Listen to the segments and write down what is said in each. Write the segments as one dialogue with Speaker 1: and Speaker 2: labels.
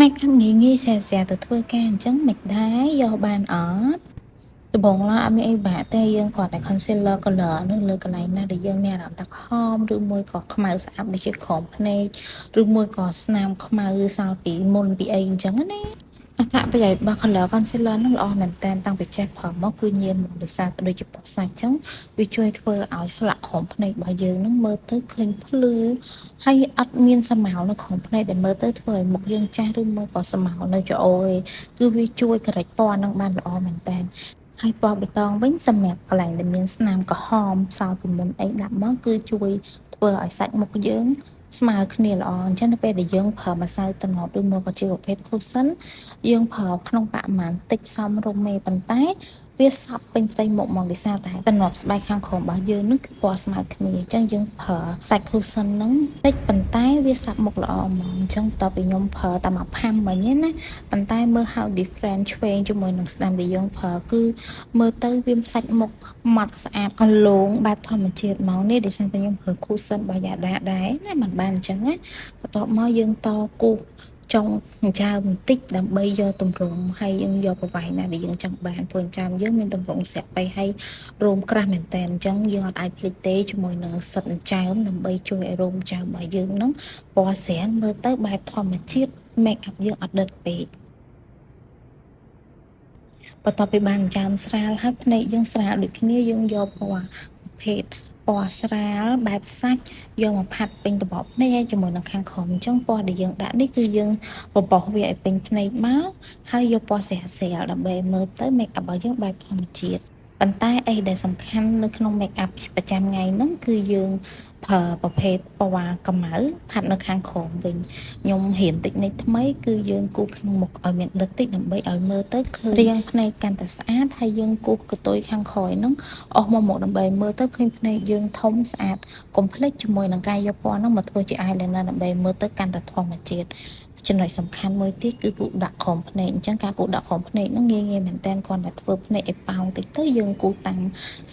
Speaker 1: Make up ងាយៗស្រាលៗទៅធ្វើការអញ្ចឹងមិនដែរយកបានអត់ដំបូងឡើយអត់មានអីពិបាកទេយើងគ្រាន់តែ concealer color នៅលើកន្លែងណាដែលយើងមានអារម្មណ៍ថាក្រហមឬមួយក៏ខ្មៅស្អាប់ដូចជាក្រោមភ្នែកឬមួយក៏ស្នាមខ្មៅសល់ពីមុនពីអីអញ្ចឹងណាអត្ថប្រយោជន៍របស់ color concealer ហ្នឹងល្អមែនតើតាំងពីចេះប្រើមកគឺញៀនមកដោយសារដូចជាពណ៌សាច់អញ្ចឹងវាជួយធ្វើឲ្យស្លាកក្រោមភ្នែករបស់យើងហ្នឹងមើលទៅឃើញភ្លឺហើយអត់មានស្រមោលនៅក្រោមភ្នែកដែលមើលទៅធ្វើឲ្យមុខយើងចាស់ឬមួយក៏ស្រមោលនៅច្អូឯងគឺវាជួយ correct ពណ៌ហ្នឹងបានល្អមែនតើហើយពណ៌បៃតងវិញសម្រាប់កន្លែងដែលមានស្នាមក្រហមសល់ពីមុនអីដាក់មកគឺជួយធ្វើឲ្យសាច់មុខយើងស្មើគ្នាល្អអញ្ចឹងនៅពេលដែលយើងប្រើម្សៅតំណប់ឬមួយក៏ជាប្រភេទ cushion យើងប្រើក្នុងបរិមាណតិចសមរម្យទេប៉ុន្តែវាសប់ពេញផ្ទៃមុខហ្មងដោយសារតែតំណប់ស្បែកខាងក្រោមរបស់យើងនឹងគឺពណ៌ស្មើគ្នាអញ្ចឹងយើងប្រើសាច់ cushion ហ្នឹងតិចប៉ុន្តែវាសប់មុខល្អហ្មងអញ្ចឹងបន្ទាប់ពីខ្ញុំប្រើតែមួយផាំមិញណាប៉ុន្តែមើល how different ឆ្វេងជាមួយនឹងស្ដាំដែលយើងប្រើគឺមើលទៅវាសាច់មុខម៉ត់ស្អាតកលងបែបធម្មជាតិមកនេះដោយសារតែខ្ញុំប្រើ cushion របស់យ៉ាដាដែរណាមិនបានអញ្ចឹងណាបន្ទាប់មកយើងតគូសចុងចិញ្ចើមបន្តិចដើម្បីយកទម្រង់ហើយយើងយកប្រវែងណាដែលយើងចង់បានព្រោះចិញ្ចើមយើងមានទម្រង់ស្រាប់ទៅហើយរោមក្រាស់មែនតើអញ្ចឹងយើងអត់អាចភ្លេចទេជាមួយនឹងសិតចិញ្ចើមដើម្បីជួយឲ្យរោមចិញ្ចើមរបស់យើងនឹងពណ៌ស្រាលមើលទៅបែបធម្មជាតិ make up យើងអត់ដិតពេកបន្ទាប់ពីបានចិញ្ចើមស្រាលហើយភ្នែកយើងស្រាលដូចគ្នាយើងយកពណ៌ប្រភេទពណ៌ស្រាលបែបសាច់យកមកផាត់ពេញត្របកភ្នែកហើយជាមួយនឹងខាងក្រោមអញ្ចឹងពណ៌ដែលយើងដាក់នេះគឺយើងបបោះវាឲ្យពេញភ្នែកមកហើយយកពណ៌ស្រាលស្រាលដើម្បីមើលទៅ make up របស់យើងបែបធម្មជាតិប៉ុន្តែអីដែលសំខាន់នៅក្នុង make up ប្រចាំថ្ងៃហ្នឹងគឺយើងប្រើប្រភេទពណ៌ខ្មៅផាត់នៅខាងក្រោមវិញខ្ញុំរៀនតិចនិចថ្មីគឺយើងគូសក្នុងមុខឲ្យមានដិតតិចដើម្បីឲ្យមើលទៅឃើញរាងភ្នែកកាន់តែស្អាតហើយយើងគូសកន្ទុយខាងក្រោយហ្នឹងអស់មកមុខដើម្បីមើលទៅឃើញភ្នែកយើងធំស្អាតកុំភ្លេចជាមួយនឹងការយកពណ៌ហ្នឹងមកធ្វើជា eyeliner ដើម្បីមើលទៅកាន់តែធម្មជាតិចំណុចសំខាន់មួយទៀតគឺគូសដាក់ក្រោមភ្នែកអញ្ចឹងការគូសដាក់ក្រោមភ្នែកហ្នឹងងាយងាយមែនតើគ្រាន់តែធ្វើភ្នែកឲ្យប៉ោងតិចទៅយើងគូសតាម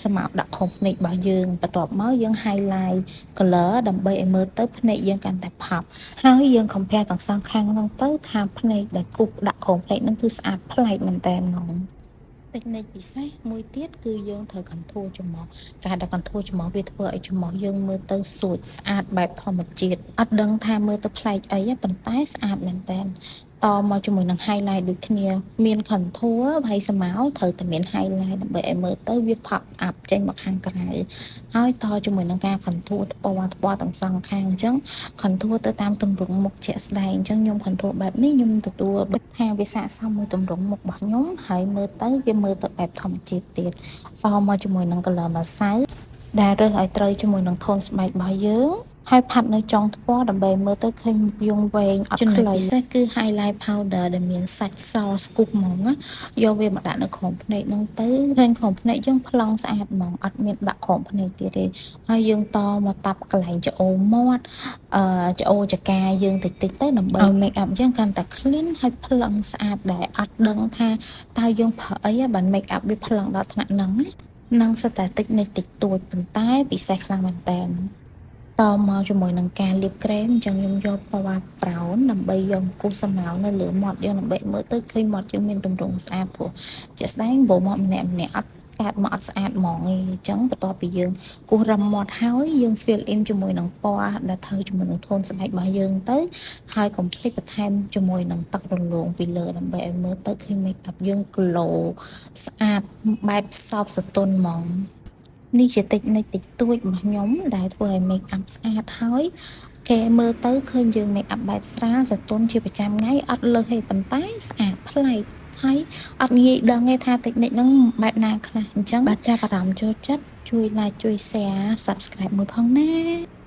Speaker 1: ស្មៅដាក់ក្រោមភ្នែករបស់យើងបន្ទាប់មកយើង highlight color ដើម្បីឲ្យមើលទៅភ្នែកយើងកាន់តែផប់ហើយយើង compare ទាំងសងខាងហ្នឹងទៅថាភ្នែកដែលគូសដាក់ក្រោមភ្នែកហ្នឹងគឺស្អាតប្លែកមែនតើហ្មងតិចនិចពិសេសមួយទៀតគឺយើងត្រូវ contour ច្រមុះការដែល contour ច្រមុះវាធ្វើឲ្យច្រមុះយើងមើលទៅស្រួចស្អាតបែបធម្មជាតិអត់ដឹងថាមើលទៅប្លែកអីប៉ុន្តែស្អាតមែនតើតមកជាមួយនឹង highlight ដូចគ្នាមាន contour ហើយស្រមោលត្រូវតែមាន highlight ដើម្បីឲ្យមើលទៅវា pop up ចេញមកខាងក្រៅហើយតជាមួយនឹងការ contour ថ្ពណ៌ថ្ពណ៌ទាំងសងខាងអញ្ចឹង contour ទៅតាមទម្រង់មុខជាក់ស្ដែងអញ្ចឹងខ្ញុំ contour បែបនេះខ្ញុំទទួលថាវាស័ក្តិសមមួយទម្រង់មុខរបស់ខ្ញុំហើយមើលទៅវាមើលទៅបែបធម្មជាតិទៀតតមកជាមួយនឹង color ម្សៅដែលរើសឲ្យត្រូវជាមួយនឹង tone ស្បែករបស់យើងហើយផាត់នៅចុងថ្ពាល់ដើម្បីមើលទៅឃើញមុខយើងវែងអត់ខ្លីពិសេសគឺ highlight powder ដែលមានសាច់សស្គុះហ្មងណាយកវាមកដាក់នៅក្រោមភ្នែកហ្នឹងទៅឃើញក្រោមភ្នែកយើងប្លង់ស្អាតហ្មងអត់មានបាក់ក្រោមភ្នែកទៀតទេហើយយើងតមកតាប់កន្លែងច្អូមាត់អឺច្អូចកាយើងតិចតិចទៅដើម្បីឲ្យ make up យើងកាន់តែ clean ហើយប្លង់ស្អាតដែលអត់ដឹងថាតើយើងប្រើអីបាន make up វាប្លង់ដល់ថ្នាក់ហ្នឹងណានឹងសិតតែតិចនិចតិចតួចប៉ុន្តែពិសេសខ្លាំងមែនតើតមកជាមួយនឹងការលាបក្រែមអញ្ចឹងខ្ញុំយកពណ៌ brown ដើម្បីយកគូសស្រមោលនៅលើមាត់យើងដើម្បីមើលទៅឃើញមាត់យើងមានទម្រង់ស្អាតព្រោះជាក់ស្ដែងព្រោះមាត់ម្នាក់ម្នាក់អត់កើតមកអត់ស្អាតហ្មងឯងអញ្ចឹងបន្ទាប់ពីយើងគូសរឹមមាត់ហើយយើង fill in ជាមួយនឹងពណ៌ដែលត្រូវជាមួយនឹង tone ស្បែករបស់យើងទៅហើយកុំភ្លេចបន្ថែមជាមួយនឹងទឹករលោងពីលើដើម្បីឲ្យមើលទៅឃើញ make up យើង glow ស្អាតបែបសោបសទន់ហ្មងនេះជាតិចនិចតិចតួចរបស់ខ្ញុំដែលធ្វើឲ្យ make up ស្អាតហើយគេមើលទៅឃើញយើង make up បែបស្រាលសទន់ជាប្រចាំថ្ងៃអត់លើសទេប៉ុន្តែស្អាតប្លែកហើយអត់ងាយដឹងទេថាតិចនិចហ្នឹងបែបណាខ្លះអញ្ចឹងបើចាប់អារម្មណ៍ចូលចិត្តជួយ like ជួយ share subscribe មួយផងណា។